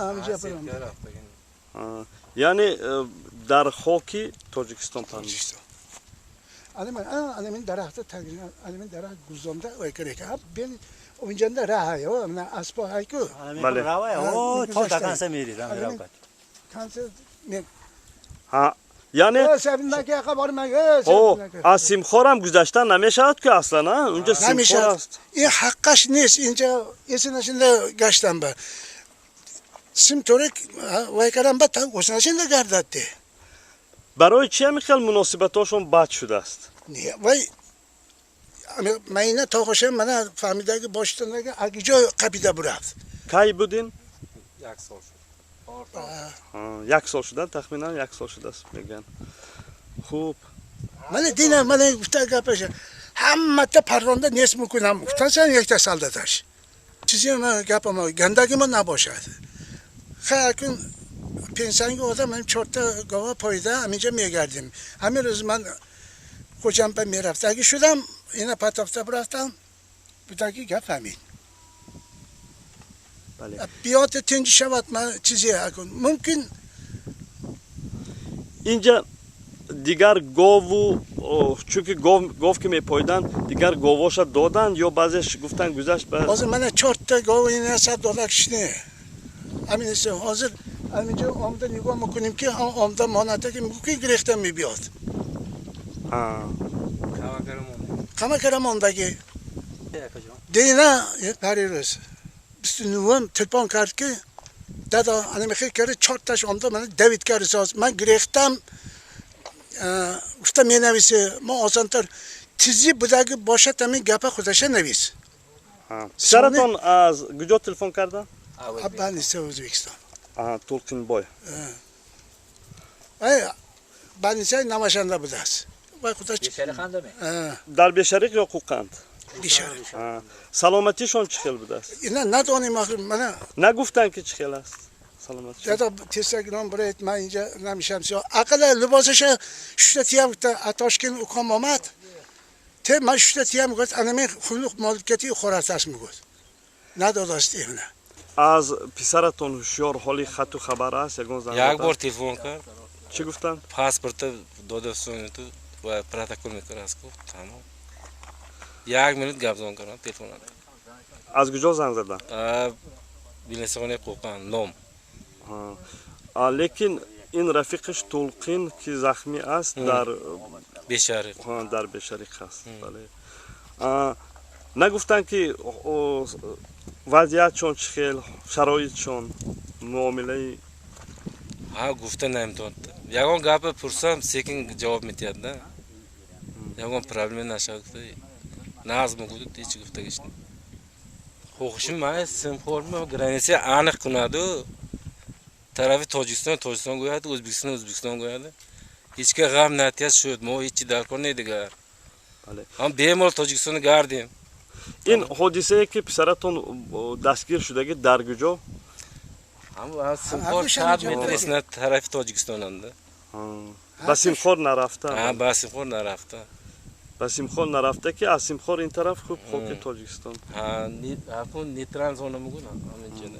Ҳаминҷа баромада. Яъне дар хоки Тоҷикистон паҳн. Анамин дарахта, анамин дарахт гузонда ой карека. Бен инҷанда раҳ ҳай, аспо ҳай ку. Бале. То до конца мерид. Конца. Яъне аз Симхорам гузашта намешавад ку аслан, унҷа Симхор аст. Ин ҳаққаш нест, инҷа эсинашинда гаштан ба симторик вай кардан ба осинашинда гардад де. Барои чи ҳамин хел муносибатҳошон бад шудааст? Вай майна тоғошам мана фаҳмидаги боштанаги агиҷо қабида бурафт. Кай будин? Як сол шуд. Як сол шуда, тахминан як сол шудааст мегӯянд. Хуб. Мана дина, мана гуфта гапаша ҳаммата парронда нест мекунам гуфтасан якта солдаташ. Чизи гапама гандагимо набошад. Хай, акун пенсанги одам чорта гова поида ҳаминҷа мегардем. Ҳамин рӯз ман Хуҷамба мерафтагӣ шудам, ина патофта бурафтам, будаги гап ҳамин. Биёд, тинҷ шавад, ман чизе акун мумкин. Инҷа дигар гову, чунки гов ки мепоиданд, дигар говоша доданд ё баъзеш гуфтанд гузашт ба Ҳозир мана чорта гов ина сад дода кишне. Ҳамин ҳозир ҳаминҷо омда нигоҳ мекунем ки омда монада ки мумкин гирехта мебиёд. Қама кара мондагӣ. Дина парирӯз 29-ум телефон кард ки дада, анамихел кард, чорташ омда мана давид кард, ман гирехтам гуфта менависе, мо осонтар тизи будаги бошад, ҳамин гапа худаша навис. Писаратон аз куҷо телефон карданд? Больница Ӯзбекистон. Толқинбой. Больницаи Намашанда будааст. Вай худаш Дар Бешариқ ё Қӯқанд? Бешариқ. Саломатишон чӣ хел будааст? Ина надонем охир мана. Нагуфтанд ки чӣ хел аст саломатишон? Дада, тезак ном буред, ман инҷа намешам. Ақала либосаша шушта тиям гуфта, Тошкент уком омад, те ман шушта тиям гуфт, анами хунук моликати хоратас мегуфт, надодаст ина. Аз писаратон Ҳушёр ҳоли хату хабар аст, ягон занг? Як бор телефон кард. Чӣ гуфтанд? Паспорта дода ту ва протокол мекард, гуфт, тамом. Як минут гапзон кардам телефон. Аз куҷо занг заданд? Билнисони Қӯқанд ном. Лекин ин рафиқиш Тулқин ки захмӣ аст дар Бешариқ. Дар Бешариқ аст, бале. Нагуфтанд ки вазъиятшон чӣ хел, шароитшон, муомилаи? Ҳа, гуфта наметавонад. Ягон гапа пурсам, секин ҷавоб метиҳад да, ягон проблема нашавад гуфта, нағз мегӯд, ҳеҷ гуфтагиш не. Хоҳиши ман симхорма граница аниқ кунаду, тарафи Тоҷикистон Тоҷикистон гӯяд, Ӯзбекистон Ӯзбекистон гӯяд, ҳеҷ ка ғам натиҳад. Шуд, мо ҳеҷи дар кор не дигар, ҳам бемор Тоҷикистоно гардем. Ин ҳодисае ки писаратон дастгир шудагӣ дар куҷо? Симхор 100 метр исна тарафи Тоҷикистонанда. Ба Симхор нарафта? Ба Симхор нарафта. Ба Симхор нарафта, ки аз Симхор ин тараф хуб хоки Тоҷикистон. Нейтральная зона мегӯн ҳаминҷода.